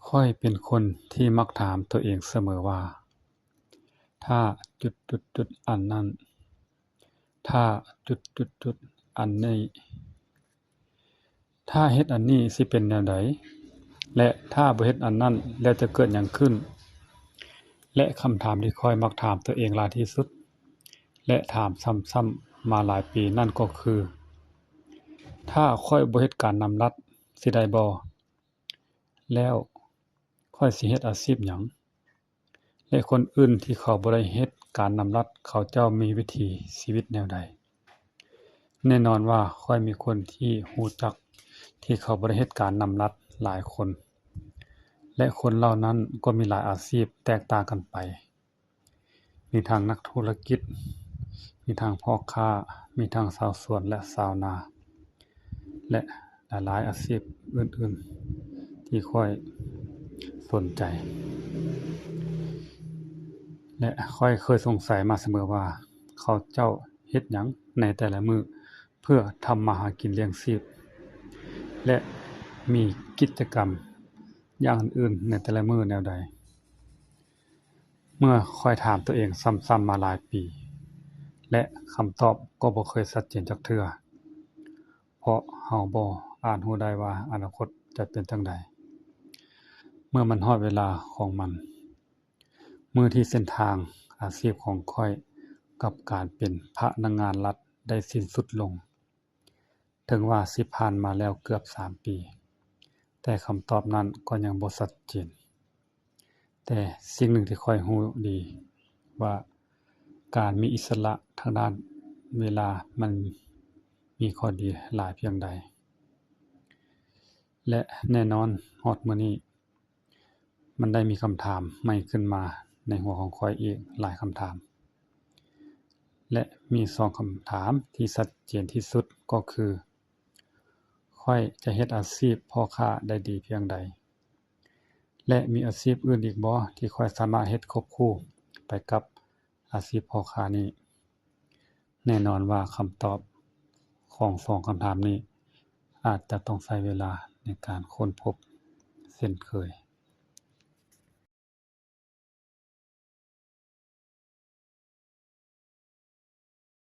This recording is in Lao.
ຂ້ອຍເປັນຄົນທີ່ມັກຖາມຕົວເອງສະເໝີວ່າ ຖ້າຈຸດຈຸດຈຸດອັນນັ້ນ, ຖ້າຈຸດຈຸດຈຸດອັນນີ້, ຖ້າເຮັດອັນນີ້ຊິເປັນແນວໃດ ແລະ ຖ້າບໍ່ເຮັດອັນນັ້ນແລ້ວຈະເກີດຫຍັງຂຶ້ນ? ແລະ ຄຳຖາມທີ່ຂ້ອຍມັກຖາມຕົວເອງຫຼາຍທີ່ສຸດ ແລະ ຖາມຊ້ຳໆມາຫຼາຍປີນັ້ນກໍຄື ຖ້າຂ້ອຍບໍ່ເຮັດການນຳລັດຊິໄດ້ບໍ່? ແລ້ວຂ້ອຍຊິເຮັດອາຊີບຫຍັງ? ແລະ ຄົນອື່ນທີ່ເຂົາບໍ່ໄດ້ເຮັດການນຳລັດ ເຂົາເຈົ້າມີວິຖີຊີວິດແນວໃດ? ແນ່ນອນວ່າຂ້ອຍມີຄົນທີ່ຮູ້ຈັກທີ່ເຂົາບໍ່ໄດ້ເຮັດການນຳລັດຫຼາຍຄົນ ແລະ ຄົນເຫຼົ່ານັ້ນກໍມີຫຼາຍອາຊີບແຕກຕ່າງກັນໄປ. ມີທັງນັກທຸລະກິດ, ມີທັງພໍ່ຄ້າ, ມີທັງຊາວສວນ ແລະ ຊາວນາ ແລະ ຫຼາຍໆອາຊີບອື່ນໆທີ່ຂ້ອຍສົນໃຈ ແລະ ຂ້ອຍເຄີຍສົງໄສມາສະເໝີວ່າ ເຂົາເຈົ້າເຮັດຫຍັງໃນແຕ່ລະມື້ເພື່ອທຳມາຫາກິນລ້ຽງຊີບ ແລະ ມີກິດຈະກຳຢ່າງອື່ນໆໃນແຕ່ລະມື້ແນວໃດ? ເມື່ອຂ້ອຍຖາມຕົວເອງຊ້ຳໆມາຫຼາຍປີ ແລະ ຄຳຕອບກໍບໍ່ເຄີຍຊັດເຈນຈັກເທື່ອ ເພາະເຮົາບໍ່ອາດຮູ້ໄດ້ວ່າອະນາຄົດຈະເປັນຈັ່ງໃດ ເມື່ອມັນຮອດເວລາຂອງມັນ, ມື້ທີ່ເສັ້ນທາງອາຊີບຂອງຂ້ອຍກັບການເປັນພະນັກງານລັດໄດ້ສິ້ນສຸດລົງ. ເຖິງວ່າຊິຜ່ານມາແລ້ວເກືອບສາມປີ, ແຕ່ຄຳຕອບນັ້ນກໍຍັງບໍ່ຊັດເຈນ. ແຕ່ສິ່ງໜຶ່ງທີ່ຂ້ອຍຮູ້ດີວ່າ ການມີອິດສະຫຼະທາງດ້ານເວລາມັນມີຂໍ້ດີຫຼາຍພຽງໃດ. ແລະ ແນ່ນອນ, ຮອດມື້ນີ້, ມັນໄດ້ມີຄຳຖາມໃໝ່ຂຶ້ນມາໃນຫົວຂອງຂ້ອຍອີກຫຼາຍຄຳຖາມ ແລະ ມີສອງຄຳຖາມທີ່ຊັດເຈນທີ່ສຸດກໍຄື ຂ້ອຍຈະເຮັດອາຊີບພໍ່ຄ້າໄດ້ດີພຽງໃດ ແລະ ມີອາຊີບອື່ນອີກບໍ່ທີ່ຂ້ອຍສາມາດເຮັດຄວບຄູ່ໄປກັບອາຊີບພໍ່ຄ້ານີ້? ແນ່ນອນວ່າຄຳຕອບຂອງສອງຄຳຖາມນີ້ອາດຈະຕ້ອງໃຊ້ເວລາໃນການຄົ້ນພົບເຊັ່ນເຄີຍ.